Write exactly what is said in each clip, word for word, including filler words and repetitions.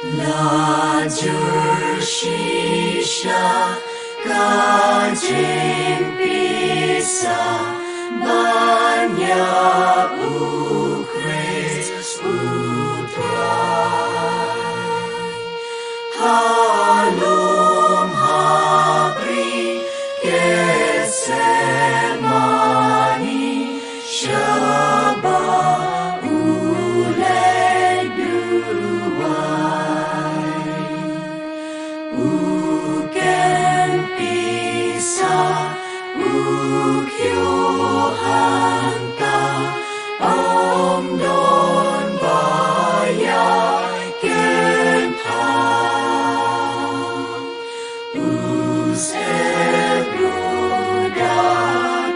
La jur shisha ka jingpisa ban ïap u Khrist u Trai. Ha lum ha bri Gethsemane, sha ba u leit duwai. U kynpisa, u kiew hangta, ym don ba ïai kynthah. U sep ruh da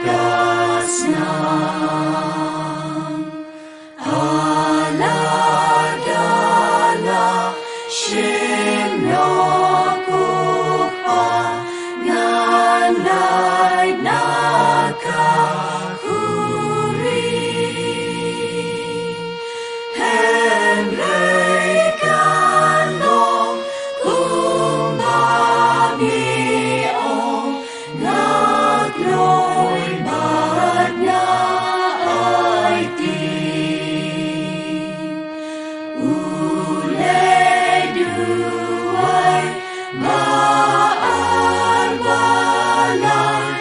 ka snam. A la da la shim noh ko Kpa, ngan leit na ka khuri. Hynrei kan long kumba me ong, nga kloi bad nga aiti. U leit duwai ba ar ba lai,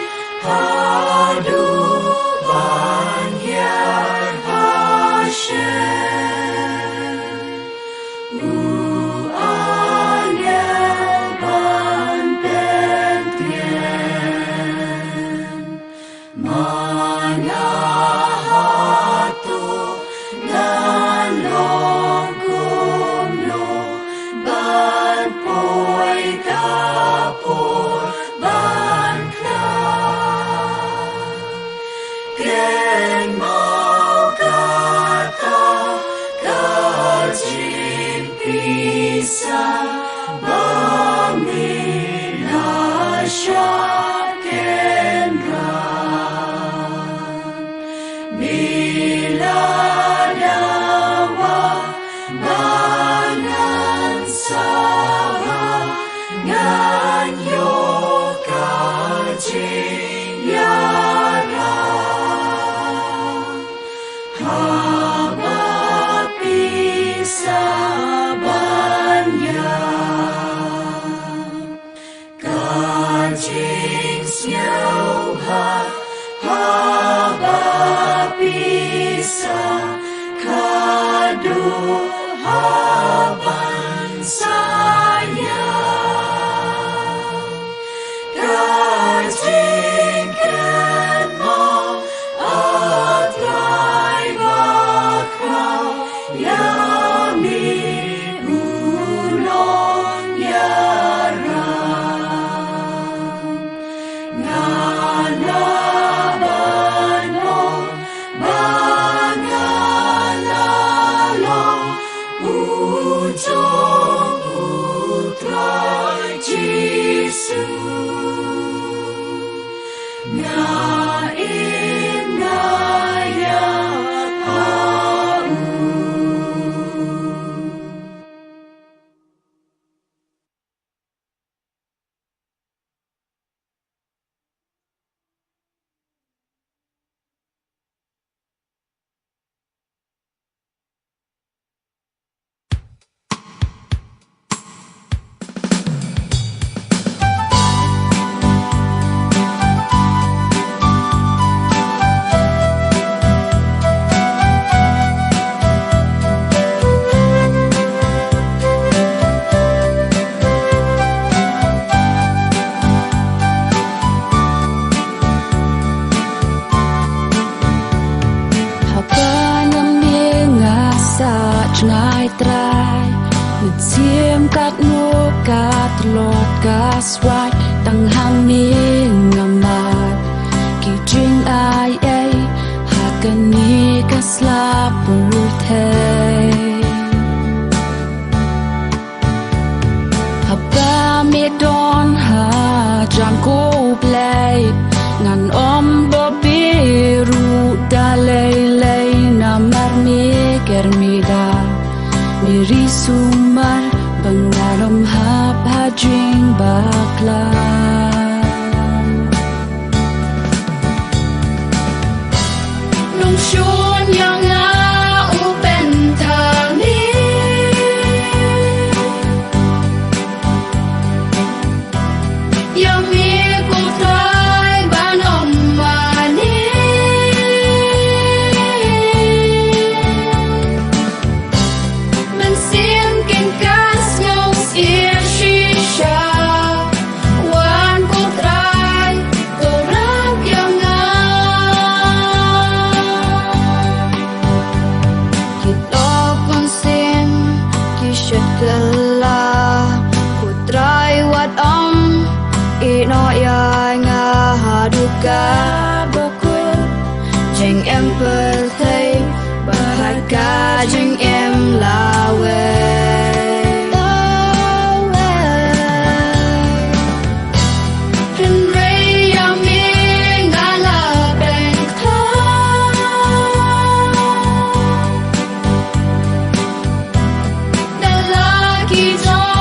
haduh ban hiar ha shen. U angel ban pyntngen. Ma nga, hato ngan long kumno, ban poi ka por ban khlad? Kynmaw kata ka jingpisa ba me la shah kynrad. Me la dawa ba ngan sah, ngan ïoh ka jingïarap. Haba phi sah ban ïap, ka jingsngewbha haba phi sah, ka duh haban sah ïap. Ka jingkynmaw, A Trai bakhraw, ïa me u nongïarap. Nga lah ban ong ba nga la long u jong u Trai Jisu. Nga im, nga ïap ha u. Haba na me nga sah jngai Trai, mynsiem katno ka tlot ka swai, tang ha me nga mad ki jingai ei ha kane ka sla pyrthei. Haba me don hajan ko Blei, ngan ym beh ruh da lei lei, namar me ker me da, me ri sumar Kylla, U Trai wat ong, ïehnoh ïa nga haduh ka bakut. Jingim pyrthei bad ka jingim lawei. Lawei. Hynrei ïa me nga la pynkhang. Da la ki jong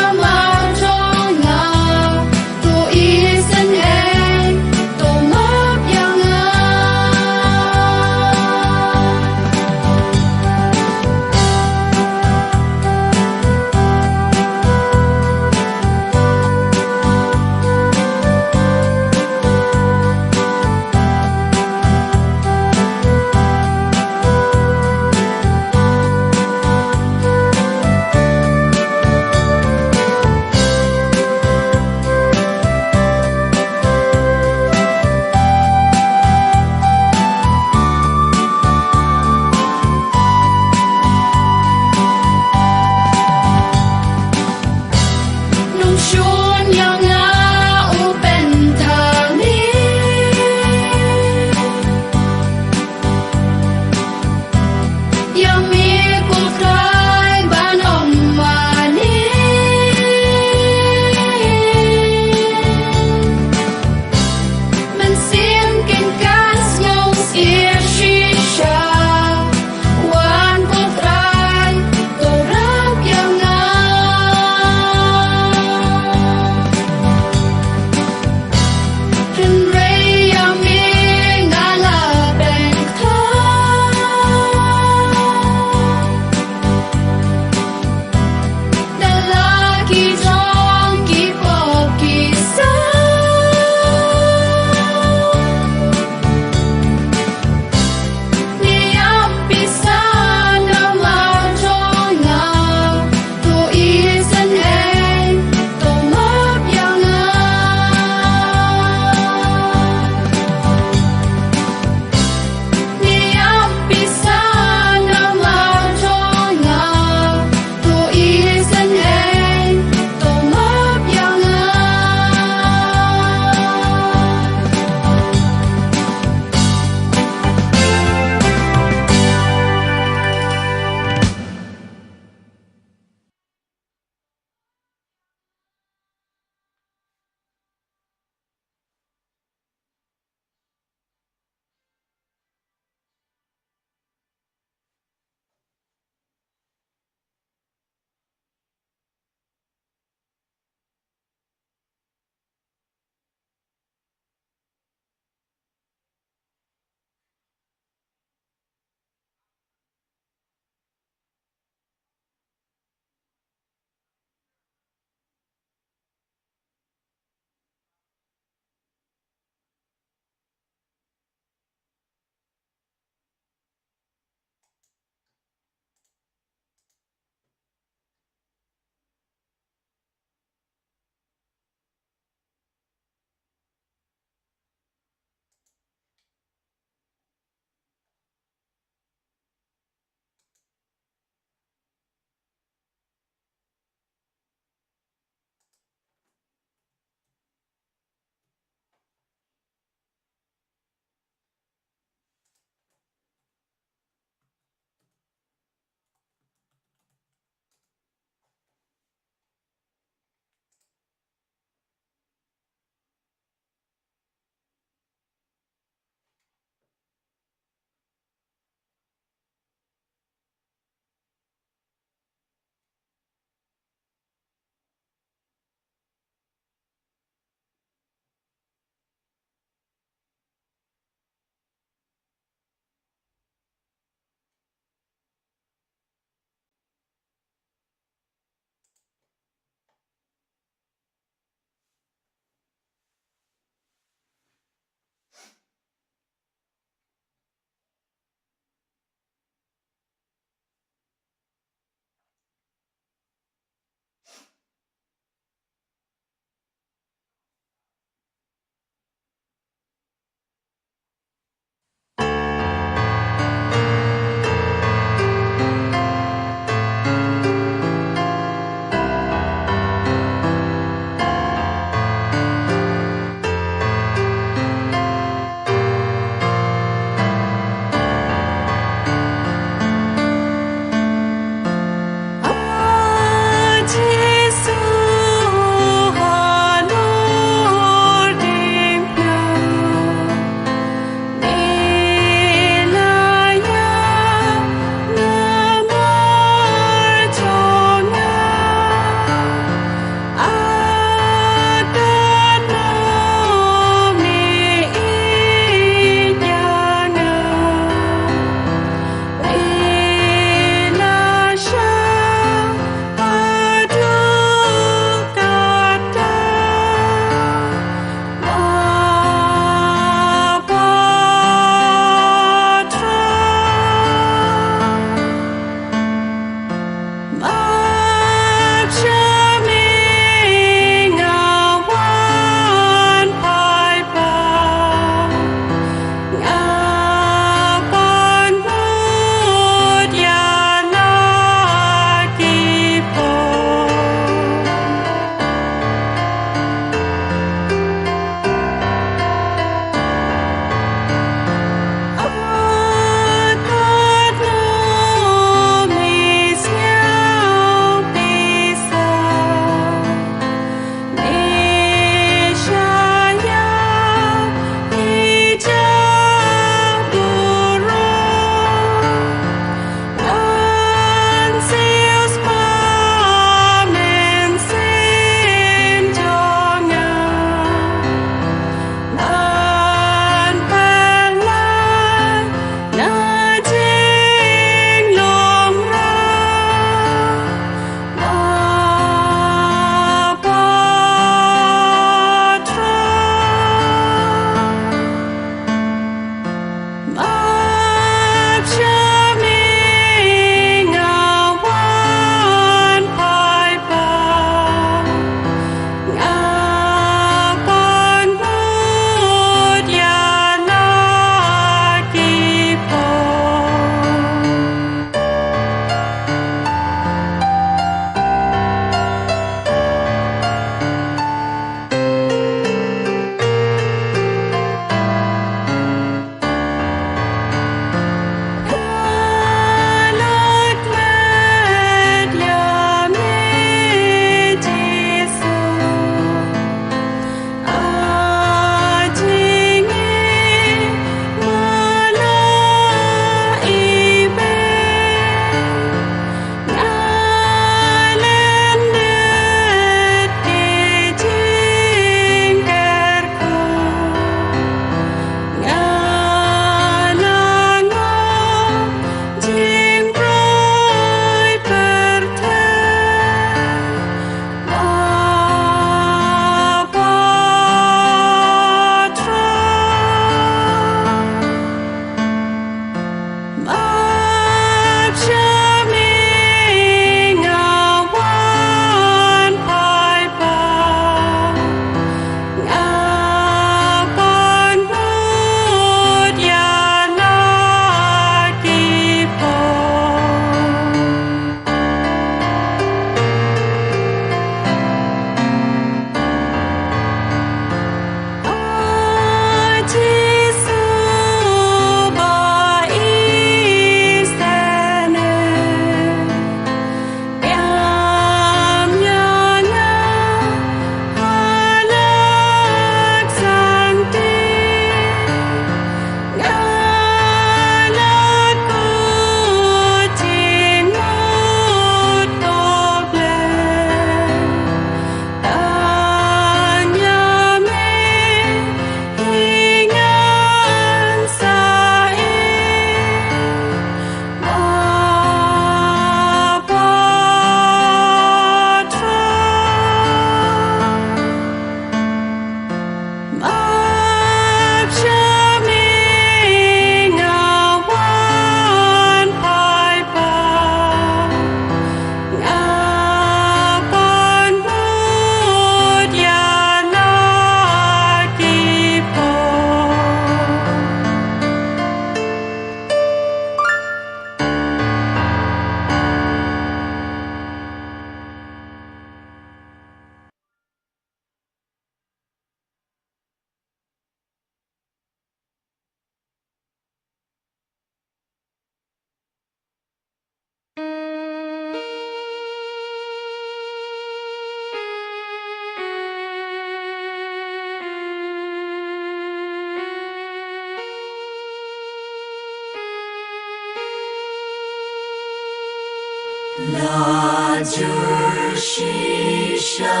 La jur shisha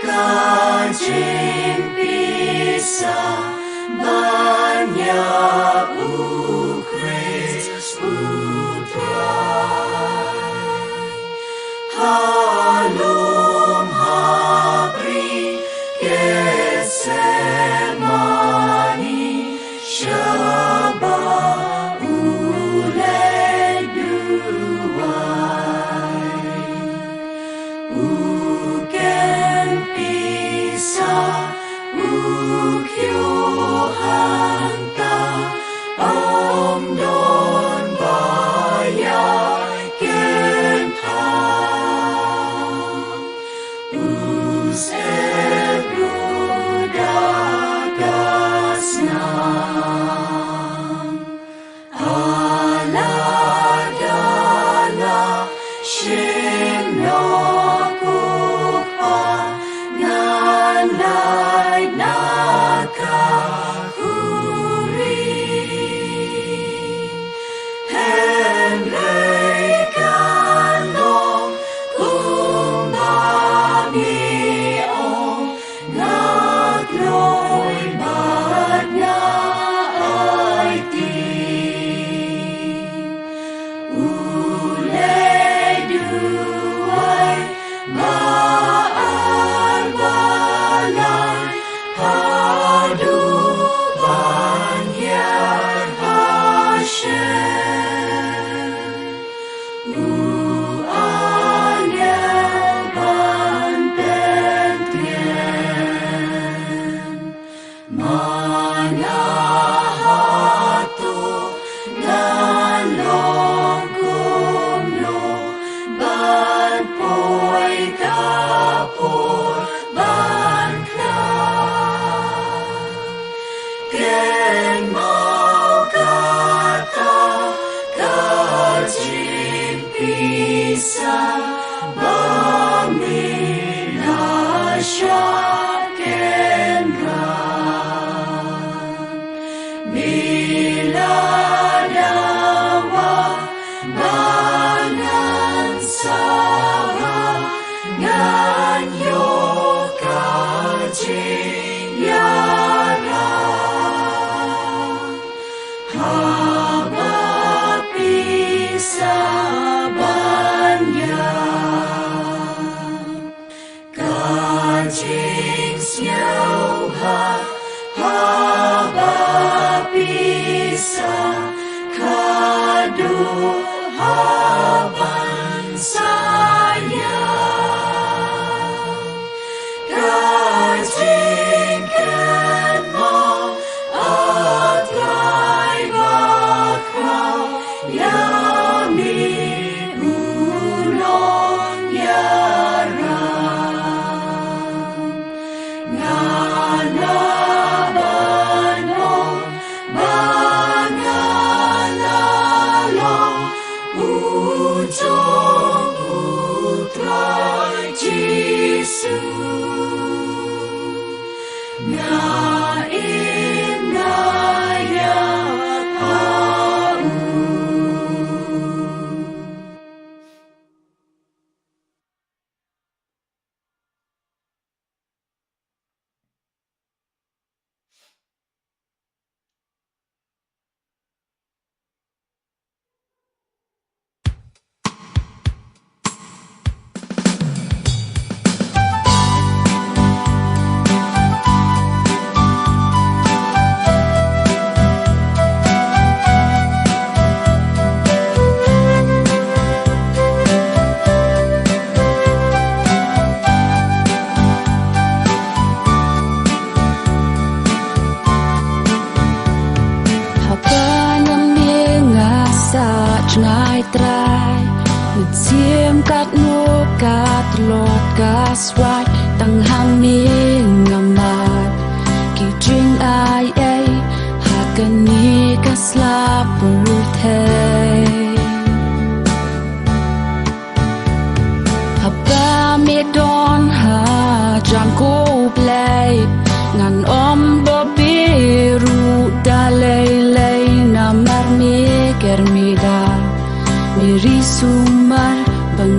ka jingpisa ban ïap u Khrist u Trai. Ha lum ha bri Gethsemane, sha ba u leit duwai. U ken pisa, u kiew hangta, ym don ba ïa ken thaw. U sep ruh da ka snam. A la da la shim noh ko Kpa, ngan lait na ka khuri. Hynrei kan long kumba me ong, nga kloi bad nga aiti. U leit duwai ba ar ba lai, haduh ban hiar ha shen. U angel ban pyntngen. Ma nga, hato ngan long kumno, ban poi ka por ban khlad? Ken mut kata ka jingpisa ba me la shah kynrad. Me la dawa ba ngan sah, ngan ïoh ka jingïarap. Haba pisa ban ïap, ka jingsngewbha haba pisa, ka duh haban sa ïap. Ka jingkynmaw, A Trai bakhraw, ïa me u nongïarap. Nga lah ban ong ba nga la long u jong u Trai Jisu. Nga im, nga ïap ha u. Haba na me nga sah jngai Trai, mynsiem katno ka tlot ka swai, tang ha me nga mad ki jingai ei ha kane ka sla pyrthei. Haba me don hajan ko Blei, ngan ym dohnud ruh da lei lei, namar me ker me da, me ri sumar ban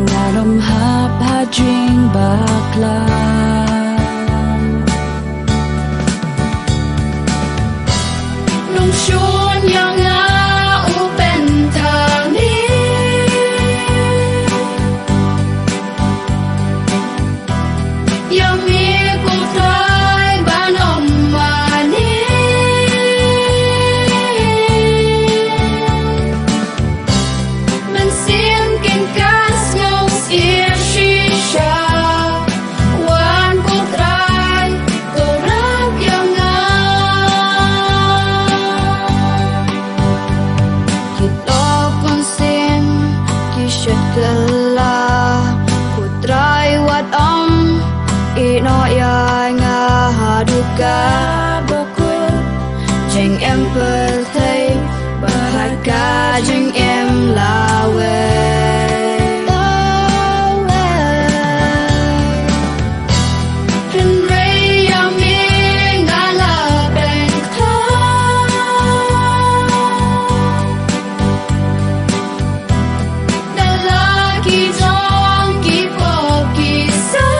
Shun ïa nga u Benthani. Ïa me ko Trai ban ym mane. Mynsiem kin kas ngong sir shisha. Wan ko Trai to rap ïa nga. Ki lok kon sien ki shet kylla. Ko Trai wat ym ïehnoh ïa nga haduh ka bakut. Jingim pyrthei bad ka jingim lawei. Hynrei ïa me nga la beng than. Da la ki jong ki pop ki san.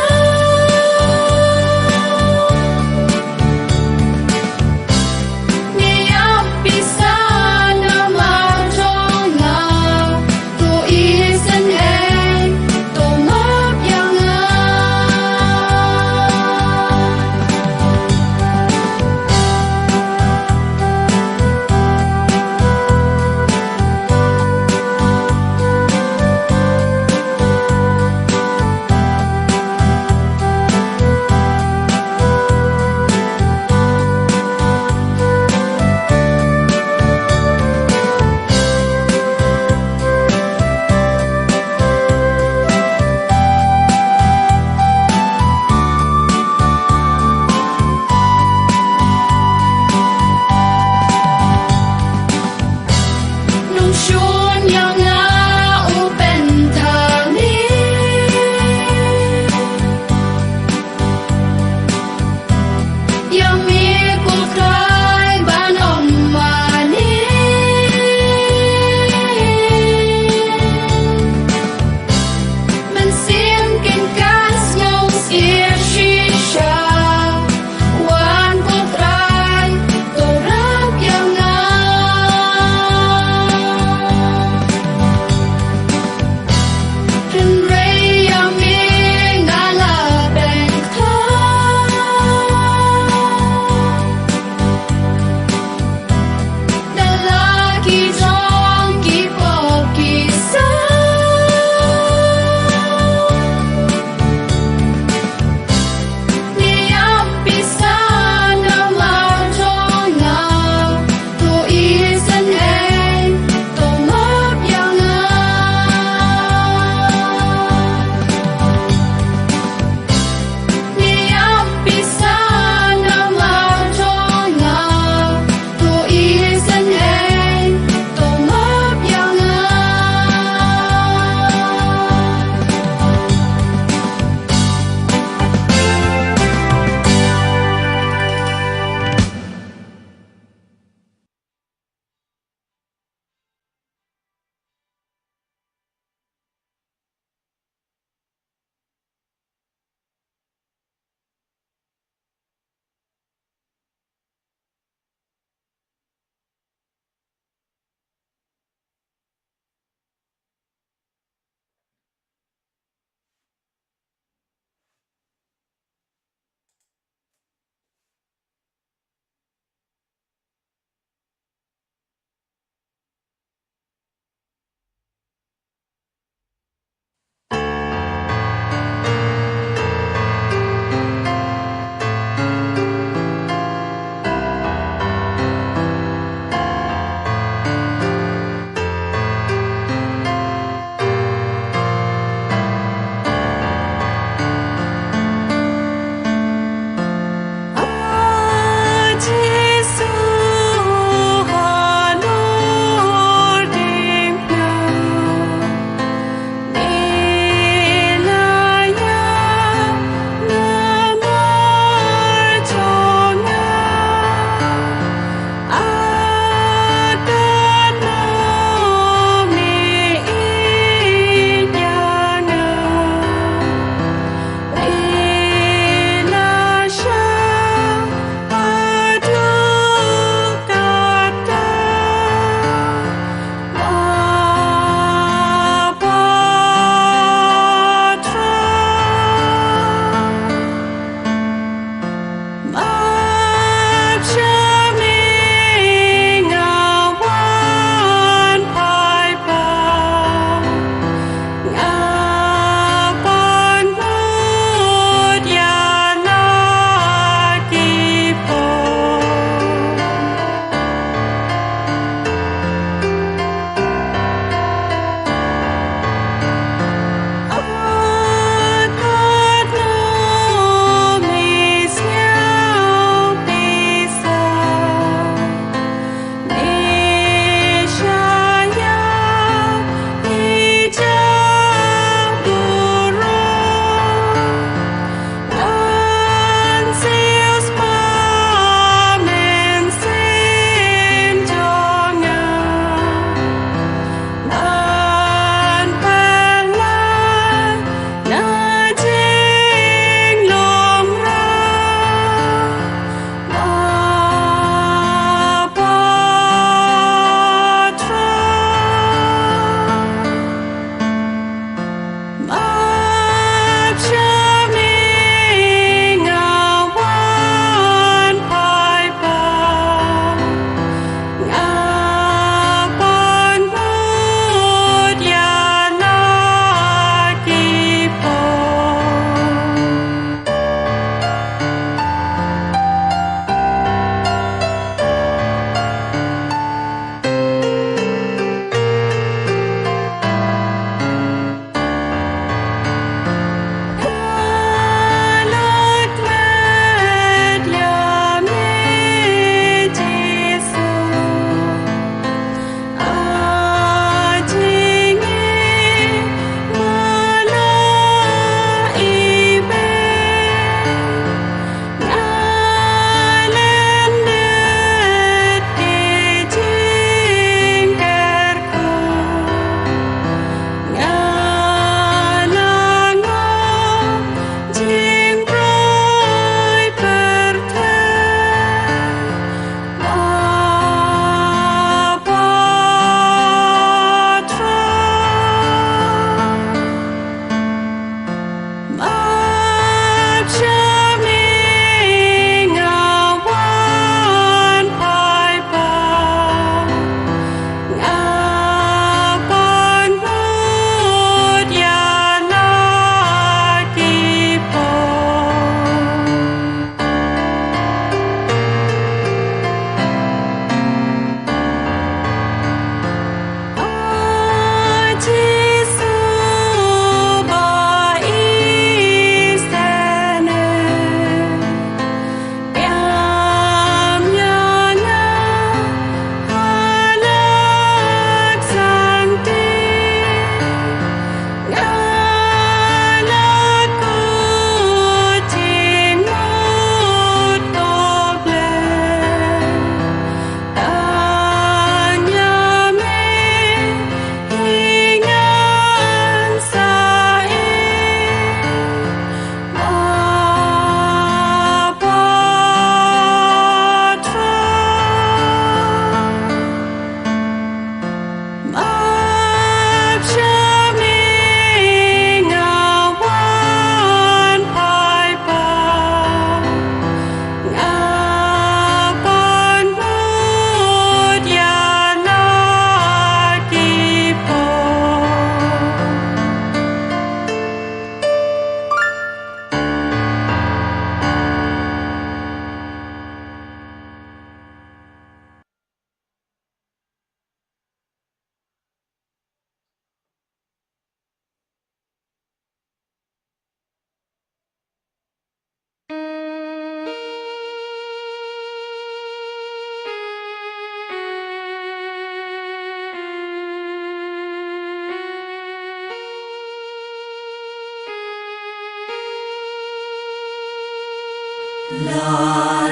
Ngi ïap pisa namar jong nga.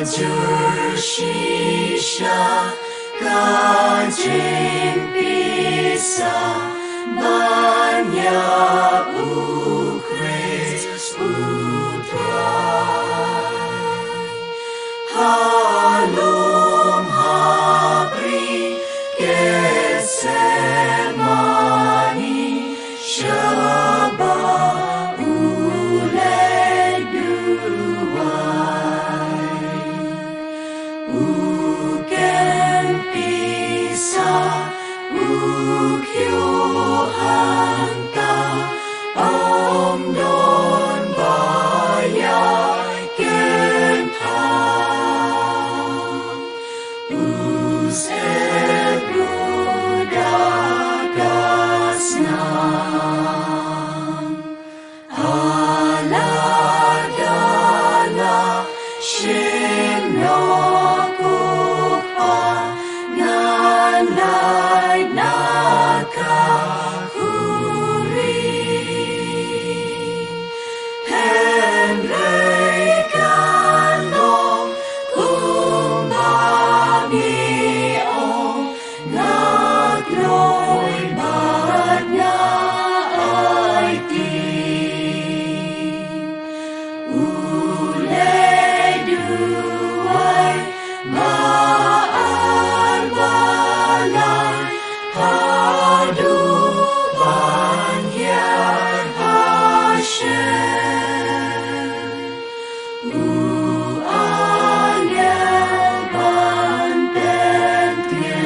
Jur shisha ka jingpisa ban ïap u Khrist u Trai. Ha lum ha bri Gethsemane, shaba u leit duwai. U ken pisa, u kiew hangta, ym don ba ïa ken thaw. U sep ruh da ka snam. A la da la shim noh ko Pa, ngan lait na ka khuri. Hynrei kan long kumba me ong, nga kloi bad nga aiti. U leit duwai ba ar ba lai, haduh ban hiar hashem. U angel ban pyntngen.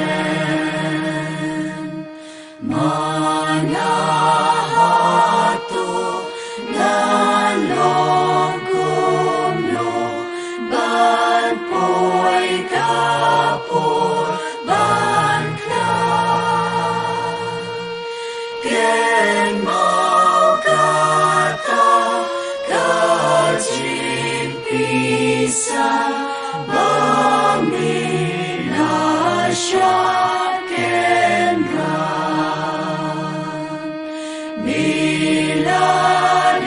Ma nga hato ngan long kumno ban poi ka por ban khlad. Kynmaw kata ka jingpisa ba me la shah kynrad. Me la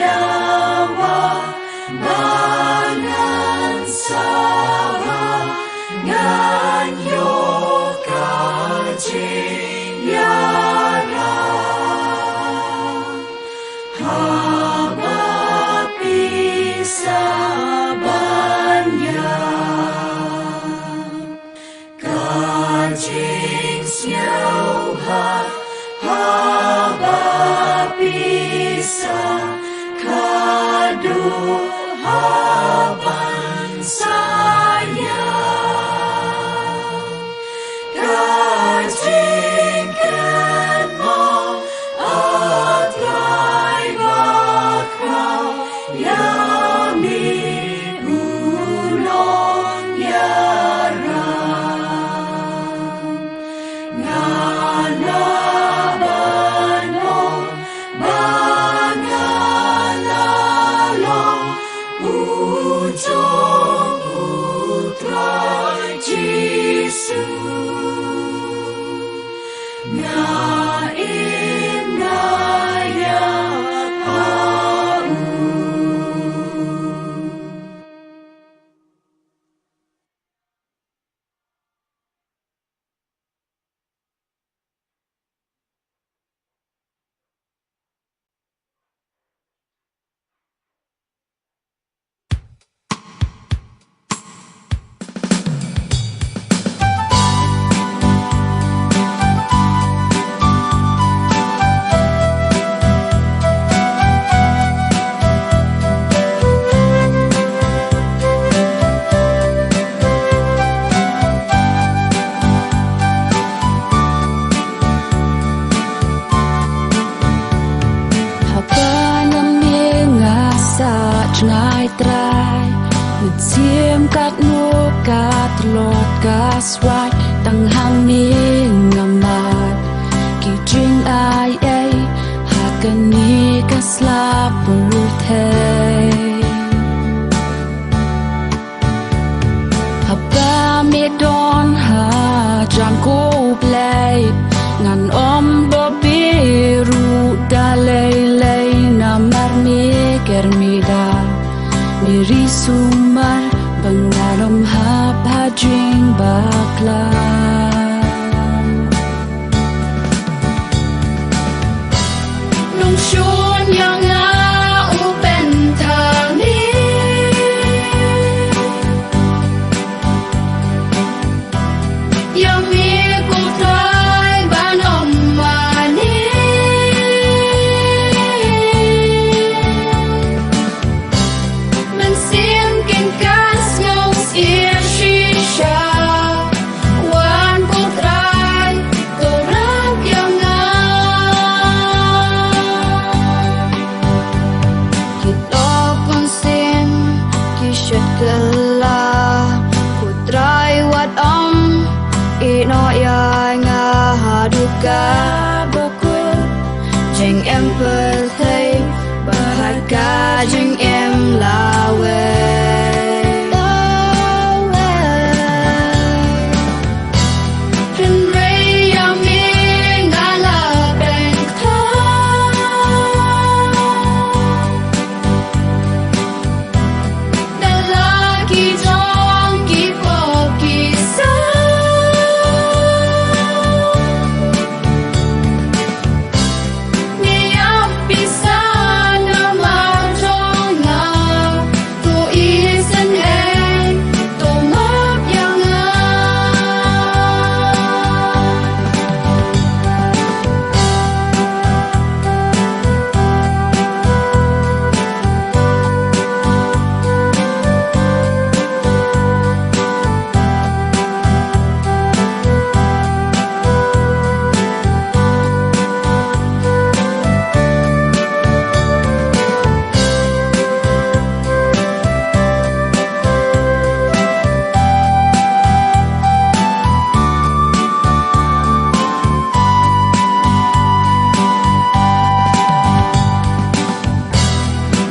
dawa ba ngan sah ba ngan ïoh ka jingïarap. Haba pisa ban ïap. Ka jingsngewbha haba pisa, ka duh haban sa ïap. Ka jingkynmaw, A Trai bakhraw, ïa me u nongïarap. Nga lah ban ong ba nga la long u jong u Trai Jisu. Nga im, nga ïap ha u. Haba na me nga sah jngai Trai, mynsiem katno ka tlot ka swai, tang ha me nga mad ki jingai ei ha kane ka sla pyrthei. Haba me don hajan ko Blei, ngan ym beh ruh da lei lei, namar me ker me da, me ri sumar ba ngan ym ha Jingbakla. Nongshun ïa nga u Bynthangni. Ïa me ko Trai ban ym mane. Mynsiem kin kas ngong sir shisha. Wan ko Trai, to rap ïa nga. Ki lok kon sien, ki shet kylla. Ko Trai wat ym ïehnoh ïa nga haduh kaba kut. Jingim pyrthei bad ka jingim lawei. Hynrei ïa me nga la beng than. Da la ki jong ki pop ki saw. Ngi ïap pisa namar jong nga. To isynei, to map ïa nga.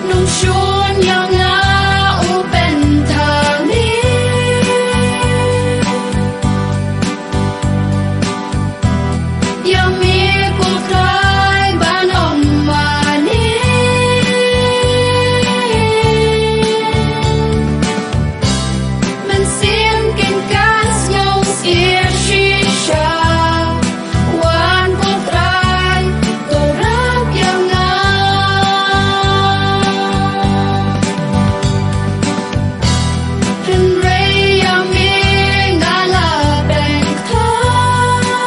Nongshun ïa nga u Bynthangni. Ïa me ko Trai ban ym mane. Mynsiem kin kas ngong sir shisha. Wan ko Trai, to rap ïa nga. Hynrei ïa me nga la beng than.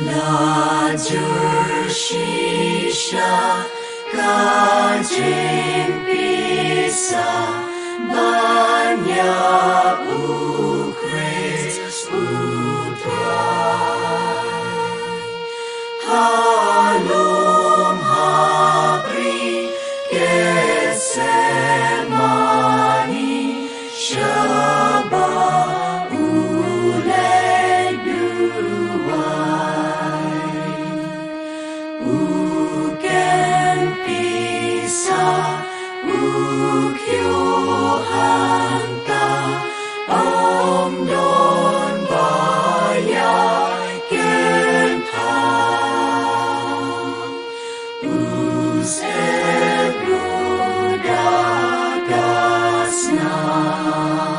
La jur shisha ka jingpisa ban ïap u Khrist u Trai. Ha lum ha bri Gethsemane, sha ba u leit duwai. U kynpisa, u kiew hangta, ym don ba ïa kynpham. U sep ruh da ka snam.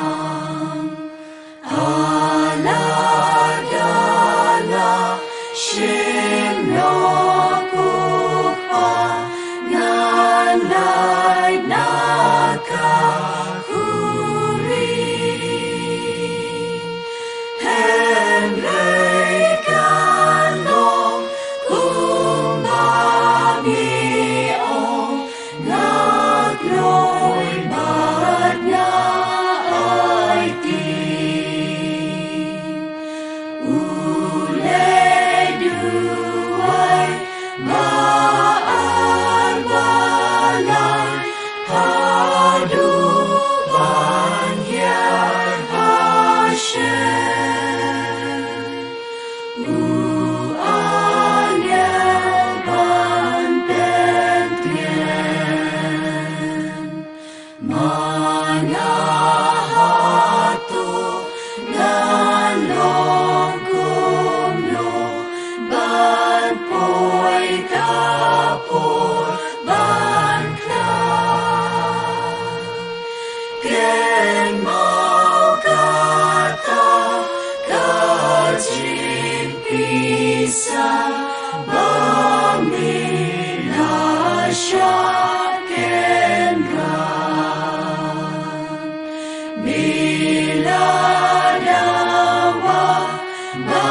A la ka la shim noh ko Kpa, ngan lait na ka khuri. Hynrei kan long kumba me ong, nga kloi bad nga aiti. U leit duwai ba ar ba lai haduh ban hiar ha shen. U angel ban pyntngen. Ma nga hato ngan long kumno, ban poi ka por ban khlad? Kynmaw kata ka jingpisa ba me la shah kynrad. Me la dawa ba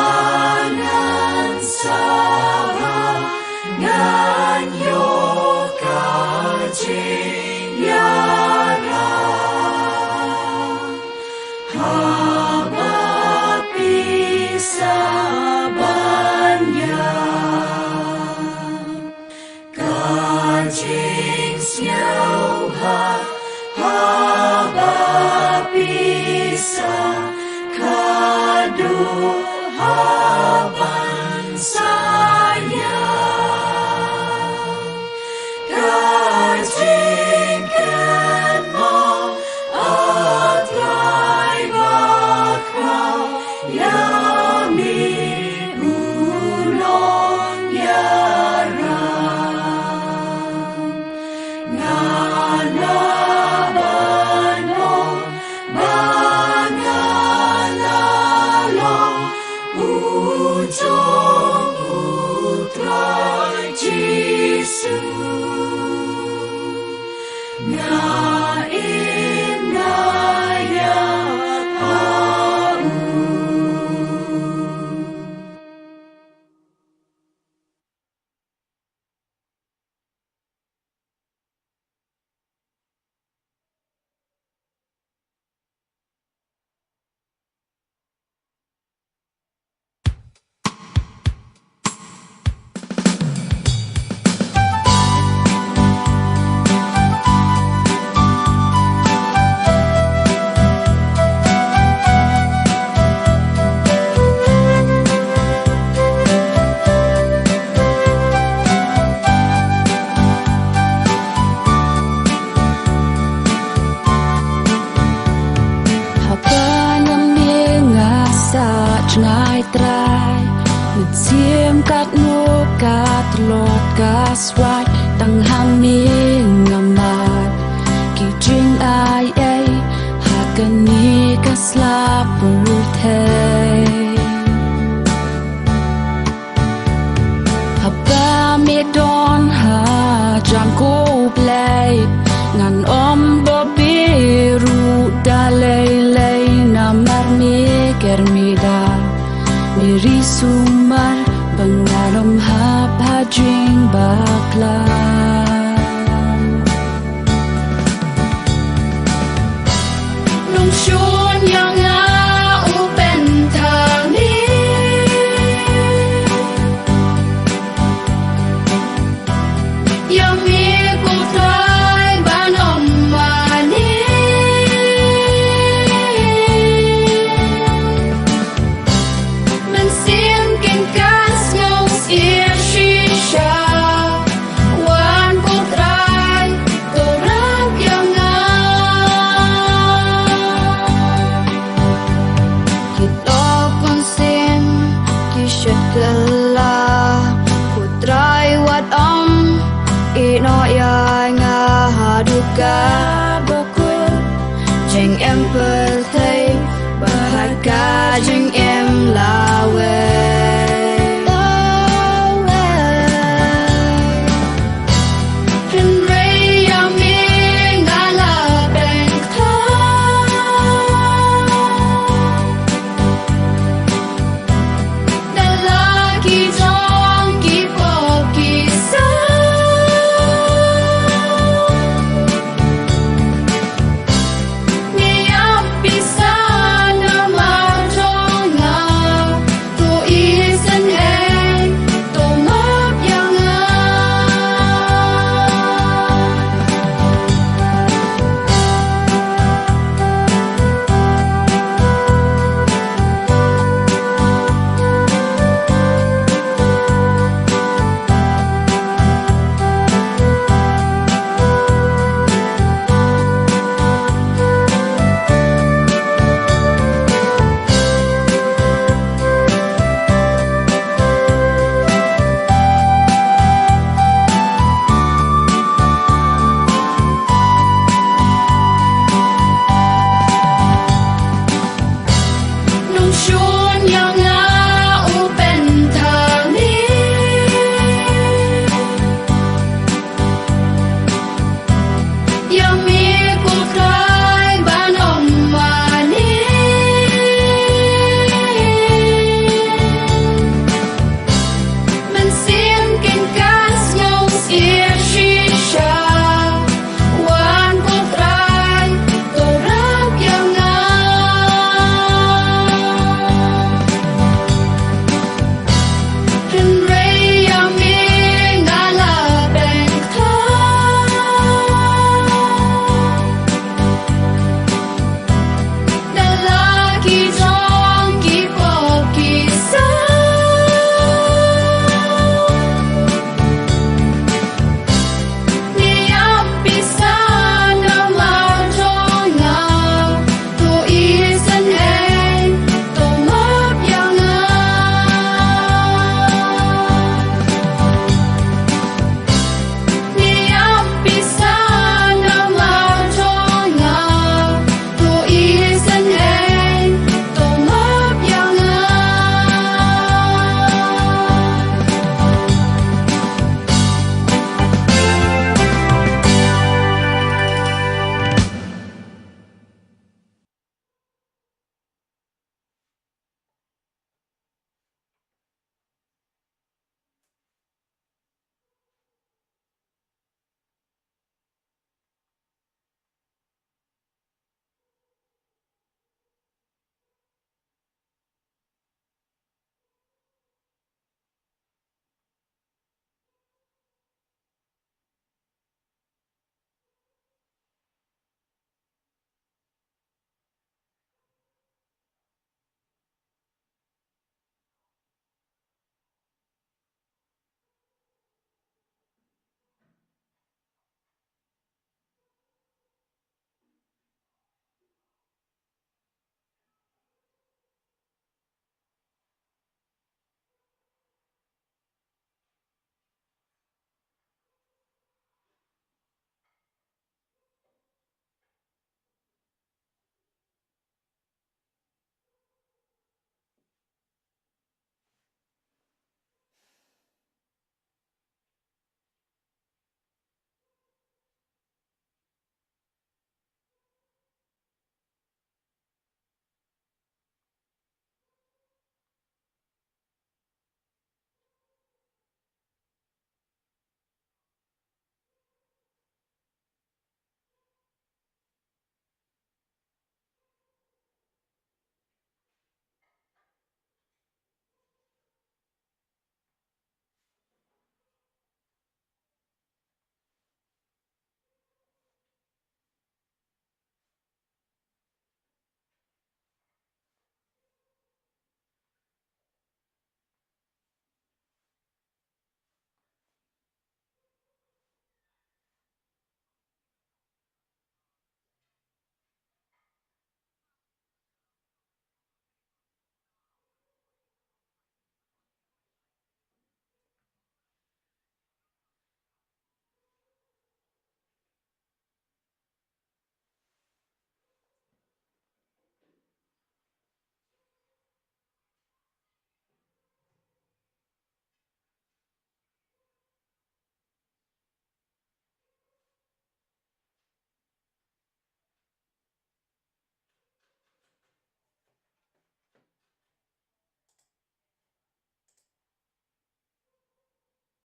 ngan sah, ngan ïoh ka jingïarap. Haba phi sah ban ïap. Ka jingsngewbha haba phi sah, ka duh haban sah ïap. Ka jingkynmaw, A Trai bakhraw, ïa me u nongïarap. Nga lah ban ong ba nga la long u jong u Trai Jisu. Nga im, nga ïap ha u. Haba na me nga sah jngai Trai, mynsiem katno ka tlot ka swai, tang ha me nga mad ki jingai ei ha kane ka sla pyrthei. Haba me don hajan ko Blei, ngan ym dobe ruh da lei lei, namar me ker me da, me ri sumar Pyngarum hap ha jingbakla. Nong shun ïa nga u Benthami. Ïa me ko Trai ban ym mane. Mynsiem kin kan sngewsih shisha. Wan ko Trai to rap ïa nga. Ki lok kon sien ki shet ka